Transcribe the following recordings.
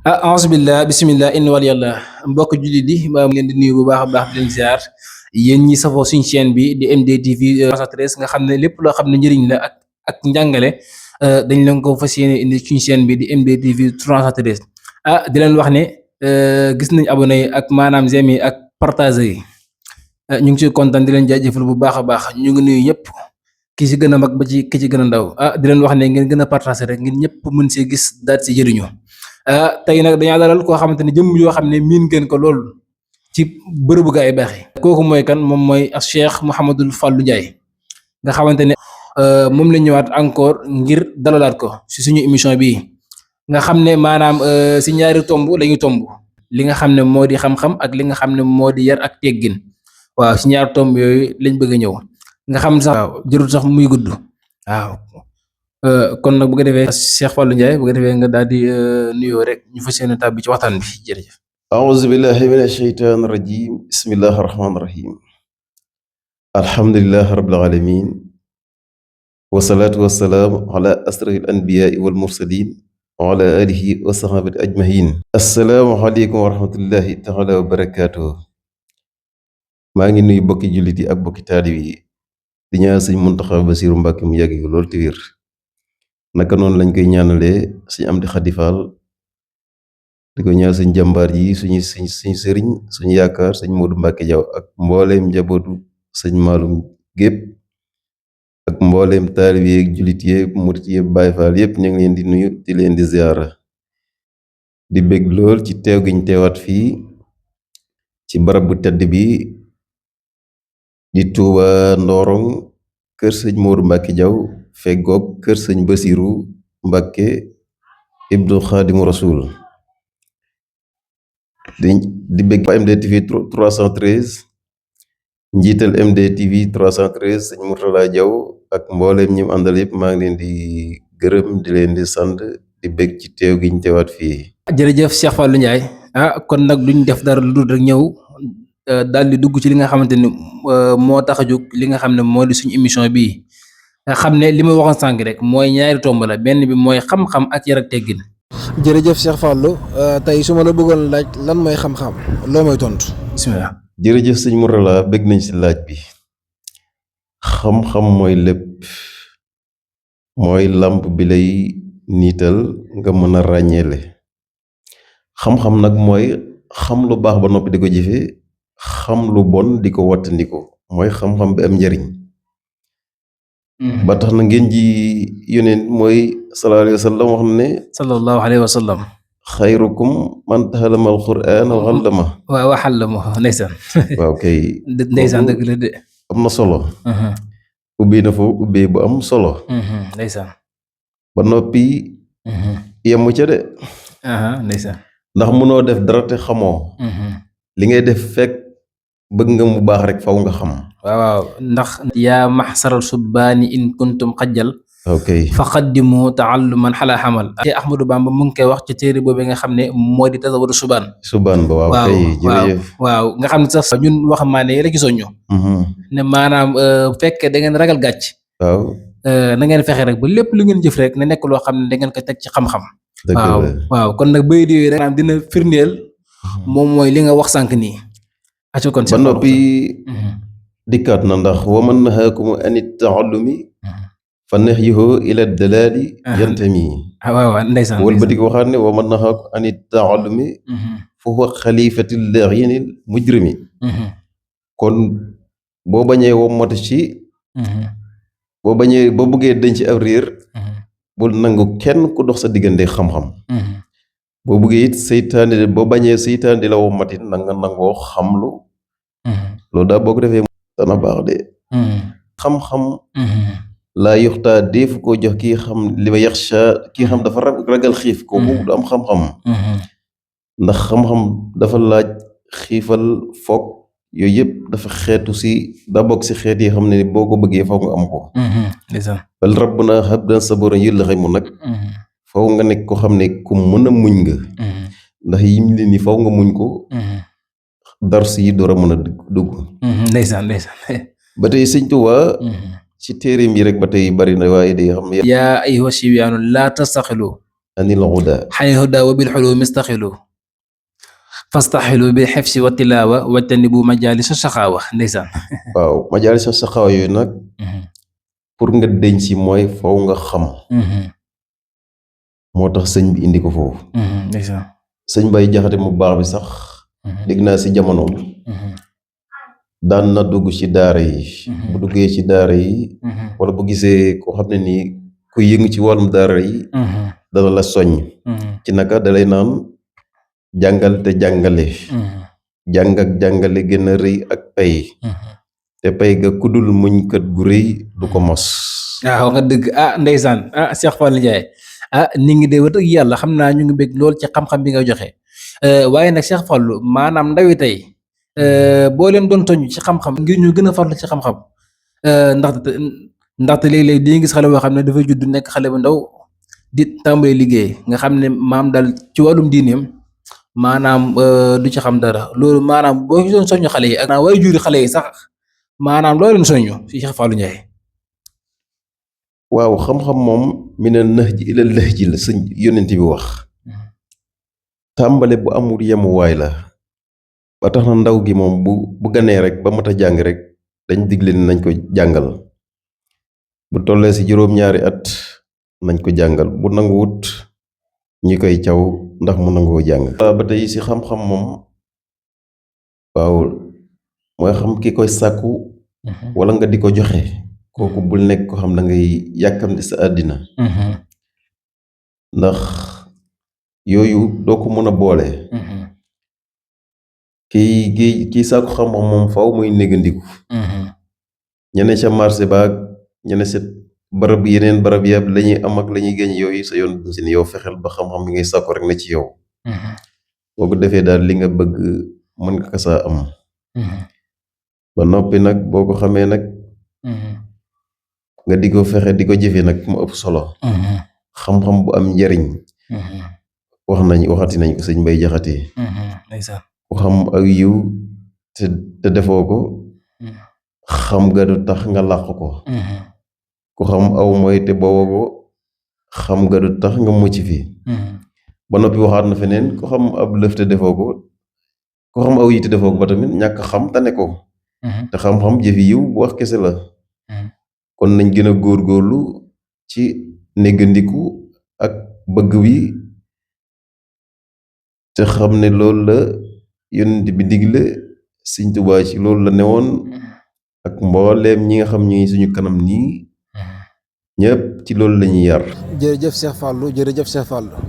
a'uuzu billah bismillah inna wal yàlla mbokk jullit yi maa ngi leen di nuyu bu baax a baax di leen ziar yéen ñi safoo suñu chaîne bi di MDTV 313 nga xam ne lépp loo xam ne njëriñ la ak njàngale dañ leen ko fas yéene indi suñu chaîne bi di MDTV 313 di leen wax ne gis nañ abonné yi ak maanaam j'aime yi ak partage yi ñu ngi ciy kontaan di leen jaajëfal bu baax a baax ñu ngi nuyu ñëpp ki ci gën a mag ba ci ki ci gën a ndaw di leen wax ne ngeen gën a partager rek ngir ñëpp mën see gis daal si jëriñu tey nag dañaa dalal koo xamante ne jëmm yoo xam ne miin ngeen ko lool ci bërëbu gaa yi baax yi kooku mooy kan moom mooy Cheikh Mouhamadou Fallou Ndiaye nga xamante ne moom la ñëwaat encore ngir dalalaat ko si suñu émission bii nga xam ne maanaam si ñaari tomb lañuy tomb li nga xam ne moo di xam-xam ak li nga xam ne moo di yar ak teggin waaw si ñaari tomb yooyu lañ bëgg a ñëw nga xam sax waaw jërul sax muy gudd waaw kon nag bu ko defee Cheikh Fallou Ndiaye bu ko defee nga daal di nuyoo rek ñu fas yéene tàbbi ci waxtaan bi jërëjëf. أعوذ بالله من الشيطان الرجيم بسم الله الرحمن الرحيم الحمد لله رب العالمين والصلاة والسلام على أسرف الأنبياء والمرسلين وعلى آله وصحبه أجمعين السلام عليكم ورحمة الله تعالى وبركاته maa ngi nuyu bokki jullit yi ak bokki taalib yi di ñaan Sëñ Muntaxa Basiru Mbàkke mu yàgg fi lool te wér naka noonu lañ koy ñaanalee Sëñ Amdi Xadi Faal di ko ñaan suñ jàmbaar yi suñu sëriñ suñu yaakaar sëñ Moodu Mbàkke Jaw ak mbooleem njabootu sëñ Maalum gépp ak mbooleem taalib yi ak jullit yi murit yi Baay Faal yépp ñu ngi leen di nuyu di leen di ziyaara di bég lool ci teew giñ teewaat fii ci barab bu tedd bi di Tuuba Ndorong kër sëñ Moodu Mbàkke Jaw feggoog kër sëñ Basiru Mbàkke ibnu Xaadimu Rasuul di bég MDTV 313 njiital MDTV 313 sëñ Murtala Jaw ak mbooleem ñi mu àndal yëpp maa ngi leen di gërëm di leen di sant di bég ci teew gi ñu teewaat fii. jërëjëf Cheikh Fallou Ndiaye kon nag duñ def dara lu dul rek ñëw daal di dugg ci li nga xamante ni moo tax a jóg li nga xam ne moo di suñu émission bii nga xam ne li ma waxoon sànq rek mooy ñaari tomb la benn bi mooy xam-xam ak yar ak teggin. jërëjëf Cheikh Fallou tey su ma la bëggoon laaj lan mooy xam-xam loo mooy tontu. bismillah. jërëjëf sëñ Murtala bég nañ ci laaj bi xam-xam mooy lépp mooy làmp bi lay niital nga mën a ràññeele xam-xam nag mooy xam lu baax ba noppi di ko jëfe xam lu bon di ko wattandiku mooy xam-xam bi am njariñ ba tax na ngeen ji yonent mooy sallallahu alayhi wa sallam wax na ne sallallahu alayhi wa sallam. xayrukum man ta'allama al-qur'ana wa 'allama. waaw waxal la ndeysaan. waaw kay. ndeysaan dëgg la de. am na solo. ubbee na foofu ubbee bu am solo. ndeysaan. ba noppi. yemu ca de. ndeysaan. ndax munoo def dara te xamoo. li ngay def fekk bëgg nga mu baax rek faw nga xam. waaw ndax. yaa maxsaral subbaani in kuntum xajjal. ok faqaddimu taalluman xalaa xamal. te Ahmadou Bamba mu ngi koy wax ci téere boobu nga xam ne moo di tasawudu subaan. subaan ba waaw kay jërëjëf. waaw nga xam ne sax ñun waxambaane yi la gisoon ñu. ne maanaam fekkee da ngeen ragal gàcc. waaw. na ngeen fexe rek ba lépp lu ngeen jëf rek na nekk loo xam ne da ngeen ko teg ci xam-xam. dëgg la waaw kon nag bayit yooyu rek maanaam dina firndeel moom mooy li nga wax sànq nii. aco kon ba noppi dikkaat na ndax wa man nahaakum ani taallumi fa nahyuhu ila dalaali yantami. waaw ndeysaan. wëlbati ko waxaat ne wa man nahaakum ani taallumi fa huwa xalifati llaa'inil mujrimi. kon boo bañee wommatu ci. boo bëggee denc ab réer. bul nangu kenn ku dox sa diggante xam-xam. boo bëggee it seytaane boo bañee seytaane di la wommatit na nga nangoo xamlu. loolu daal boo ko defee dana baax de. xam-xam. laa yuxtaa deefu ko jox kii xam li ma yaxsha kii xam dafa ragal xiif kooku du am xam-xam. ndax xam-xam dafa laaj xiifal foog yooyu yëpp dafa xeetu si daa bokk si xeet yi xam ne boo ko bëggee faw nga am ko. bal rabbuna habdan saburan yulhimu nag. faw nga nekk ko xam ne ku mën a muñ nga. ndax yim li ni faw nga muñ ko. dars yi door a mën a dugg. ndeysaan. ba tey sëñ Tuubaa ci téereem yi rek ba tey bari na waaye day xam. yaa ayyuha sibyaanu laa tastaxilu anil huda xanil huda wa bil xulu mistaxilu fastaxilu bil xefsi wa tilaawa wajtanibu majalisa saxaawa ndeysaan. waaw majaalis saxaawa yooyu nag pour nga denc ci mooy faw nga xam moo tax sëñ bi indi ko foofu ndeysaan. sëñ Bay Jaxate mu baax bi sax dégg naa ci jamonoom daan na dugg ci daara yi bu duggee ci daara yi wala bu gisee koo xam ne nii ku yëngu ci wàllum daara yi dana la soññ ci naka dalay naan jàngal te jàngale jàng ak jàngale gën a rëy ak pay te pay ga kudul muñkat gu rëy du ko mos. waaw nga dëgg ndeysaan Cheikh Fall Ndiaye nit ngi de wax dëgg yàlla xam naa ñu ngi bëgg lool ci xam-xam bi nga joxe waaye nag Cheikh Fallou maanaam ndawi tey boo leen doon toñ ci xam-xam ngir ñu gën a farlu ci xam-xam ndaxte léeg-léeg di gis xale boo xam ne dafay judd nekk xale bu ndaw di tàmbali liggéey nga xam ne maam daal ci wàllum diineem maanaam du ci xam dara loolu maanaam boo ci doon soññu xale yi ak way juri xale yi sax maanaam loo leen soññu ci Cheikh Fallou Ndiaye. waaw xam-xam moom mina nahji ila lahji la sëñ yonent bi wax tàmbale bu amul yemuwaay la ba tax na ndaw gi moom bu ganee rek ba mat a jàng rek dañ digle ne nañ ko jàngal bu tollee ci juróom-ñaari at nañ ko jàngal bu nanguwut ñi koy caw ndax mu nangoo jàng ba tey ci xam-xam moom waaw mooy xam ki koy sàkku wala nga di ko joxe kooku bul nekk ko xam da ngay yàkkamti sa àddina ndax yooyu doo ko mën a boole kii sàkku xam-xam moom faw muy négandiku ñene ca marché baag ñene sa barab yeneen barab yàpp lañuy am ak lañuy gañ yooyu sa yoon ci ni yow fexeel ba xam-xam bi ngay sàkku rek na ci yow boo ko defee daal li nga bëgg mën nga ko saa am ba noppi nag boo ko xamee nag nga di ko fexe di ko jëfee nag mu ëpp solo xam-xam bu am njariñ waxati nañ ko sëñ Mbay Jaxate ku xam ak yiw te defoo ko xam nga du tax nga làq ko ku xam aw mooy te booboo ko xam nga du tax nga mucc fi ba noppi waxaat na feneen ku xam ab lëf te defoo ko ku xam aw yi te defoo ko ba tamit ñàkk xam tane ko te xam-xam jëfi yiw bu wax kese la kon nañ gën a góorgóorlu ci néggandiku ak bëgg wi te xam ne loolu la yonent bi digle Sëñ Tuubaa ci loolu la newoon ak mbooleem ñi nga xam ñi suñu kanam nii ñëpp ci loolu la ñuy yar. jërëjëf Cheikh Fallou jërëjëf Cheikh Fallou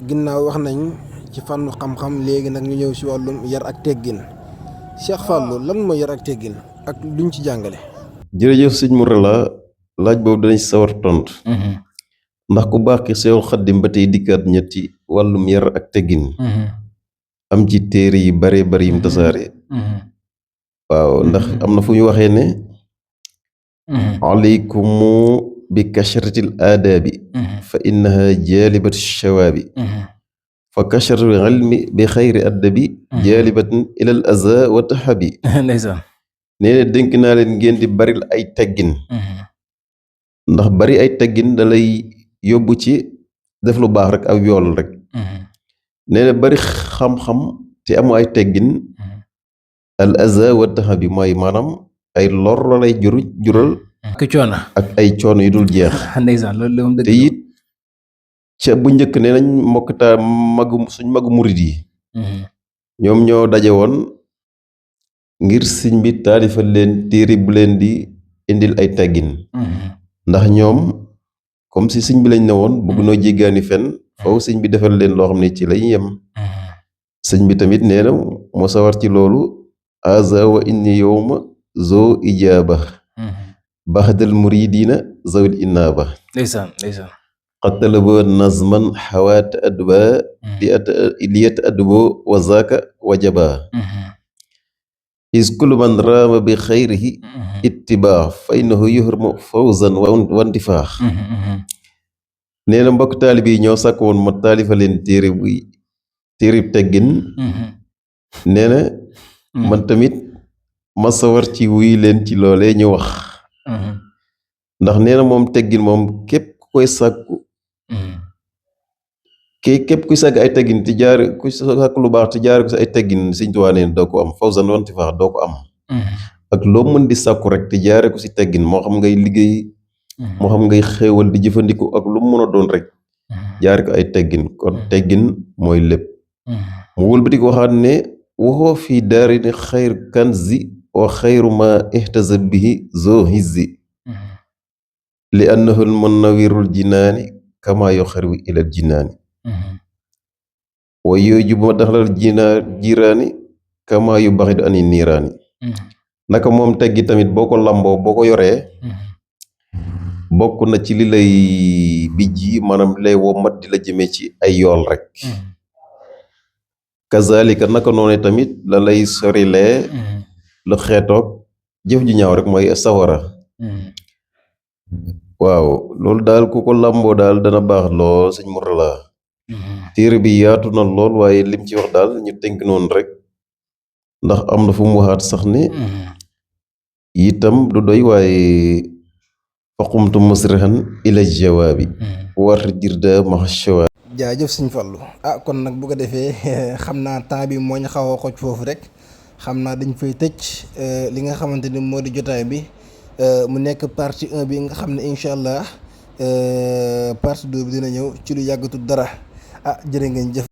ginnaaw wax nañ ci fànnu xam-xam léegi nag ñu ñëw si wàllum yar ak teggin Cheikh Fallou lan mooy yar ak teggin ak luñ ci jàngale. jërëjëf sëñ Mourala laaj boobu danañ sawar tontu ndax ku baax ki Seexul Xaddim ba tey dikkaat ñetti wàllum yar ak teggin am ci téere yi bare bari yim tasaare waaw ndax am na fu ñu waxee ne alaykumu bi kasratil aadaabi fa innaha jaalibatu shawaabi fa kasratul ilmi bi xayri addabi jaalibatun ilal aza wa tahabi ndeysaan nee na dénk naa leen ngeen di baril ay teggin ndax bari ay teggin dalay yóbbu ci def lu baax rek ak yool rek nee na bari xam-xam te amu ay teggin al aza wa tahabi mooy maanaam ay lor la lay jural ak coono ak ay coono yu dul jeex ndeysaan loolu moom dëgg te it ca bu njëkk ne nañ mokktaa suñ magu murit yi ñoom ñoo daje woon ngir sëñ bi taalifal leen téere bu leen di indil ay teggin ndax ñoom comme si sëñ bi lañ ne woon bëgg noo jéggaani fen faw sëñ bi defal leen loo xam ne ci lañ yem sëñ bi tamit nee na moo sawar ci loolu aza wa inni yowma zo ijaaba baxdal muridina zawil inaaba ndeysaan ndeysaan qad talaba nazman xawaat adba liyat adbo wa zaka wajaba is kullu man raama bi xayrihi ittibaa fa innahu yuhramu fawzan wa intifaax nee na mbokk taalib yi ñoo sàkk woon ma taalifa leen téere teggin nee na man tamit ma sawar ci wuy leen ci loolee ñu wax ndax nee na moom teggin moom képp ku koy sàkku képp kuy sàgg ay teggin te jaare ku sàkk lu baax te jaare ko si ay teggin Sëñ Tuubaa nee doo ko am fawzan wanti faax doo ko am ak loo mën di sàkku rek te jaare ko si teggin moo xam ngay liggéey moo xam ngay xéewal di jëfandiku ak lu mu mën a doon rek jaare ko ay teggin kon teggin mooy lépp mu wëlbati ko waxaat ne waxoo fii daari ne xayr kanzi wa xayru ma ihtaza bihi zo hizzi li annahu al munawwirul jinaani kama yoxarwi ilal jinaani wa yooju ma daxalal jiraani kama yu baxit ani niiraani naka moom teggi tamit boo ko lamboo boo ko yoree bokk na ci li lay bijji maanaam lay wommat di la jëmee ci ay yool rek kazalika naka noonu tamit la lay sorilee lu xeetoog jëf ju ñaaw rek mooy sawara waaw loolu daal ku ko lamboo daal dana baax lool sëñ Mourtalla téere bi yaatu na lool waaye lim ci wax daal ñu tënk noonu rek ndax am na fu mu waxaat sax ne itam du doy waaye faqumtu musrihan ila jawaabi war jirda maxshawa jaajëf sëñ Fallu kon nag bu ko defee xam naa temps bi moo ñu xaw a xoj foofu rek xam naa dañ fay tëj li nga xamante ni moo di jotaay bi mu nekk partie 1 bi nga xam ne incha allah partie 2 bi dina ñëw ci lu yàggatul dara jërë ngeen jëf